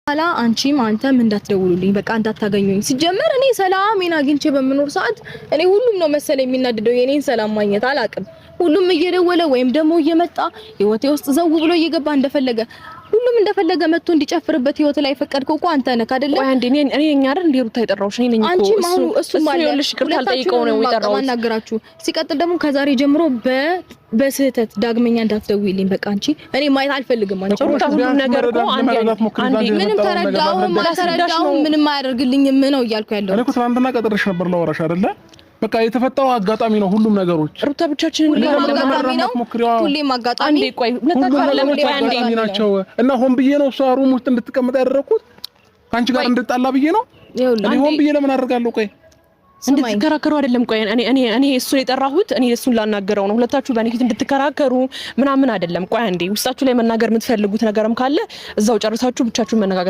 በኋላ አንቺም አንተም እንዳትደውሉልኝ፣ በቃ እንዳታገኙኝ። ሲጀመር እኔ ሰላሜን አግኝቼ በምኖር ሰዓት እኔ ሁሉም ነው መሰለኝ የሚናደደው የኔን ሰላም ማግኘት አላቅም። ሁሉም እየደወለ ወይም ደግሞ እየመጣ ህይወቴ ውስጥ ዘው ብሎ እየገባ እንደፈለገ ሁሉም እንደፈለገ መጥቶ እንዲጨፍርበት ህይወት ላይ ፈቀድከው እኮ አንተ ነህ አይደለ? ቆይ አንዴ፣ እኔ እኛ አይደል እንደ ሩታ የጠራሁሽ? እኔ ነኝ እኮ። አንቺም አሁን እሱም አለ። ይኸውልሽ፣ ይቅርታ ልጠይቀው ነው የጠራሁት። ማናገራችሁ። ሲቀጥል ደግሞ ከዛሬ ጀምሮ በስህተት ዳግመኛ እንዳትደውይልኝ። በቃ አንቺ እኔ ማየት አልፈልግም። አንቺ ሩታ፣ ሁሉም ነገር እኮ አንዴ አንዴ ምንም ተረዳሁም አልተረዳሁም ምንም አያደርግልኝም ነው እያልኩ ያለው። እኔ እኮ ትናንትና ቀጥሬሽ ነበር ላወራሽ አይደለ? በቃ የተፈጠረው አጋጣሚ ነው ሁሉም ነገሮች። ሩታ፣ ብቻችንን ሁሌም አጋጣሚ ነው። ሁሌም አጋጣሚ። አንዴ ቆይ፣ ሁለታችሁ አይደለም፣ ቆይ አንዴ። አጋጣሚ ናቸው እና ሆን ብዬ ነው እሷ room ውስጥ እንድትቀመጥ ያደረኩት፣ ከአንቺ ጋር እንድጣላ ብዬ ነው። እኔ ሆን ብዬ ለምን አደርጋለሁ? ቆይ እንድትከራከሩ አይደለም። ቆይ እኔ እሱን የጠራሁት እኔ እሱን ላናገረው ነው። ሁለታችሁ በእኔ ፊት እንድትከራከሩ ምናምን አይደለም። ቆይ አንዴ፣ ውስጣችሁ ላይ መናገር የምትፈልጉት ነገርም ካለ እዛው ጨርሳችሁ ብቻችሁን መነጋገር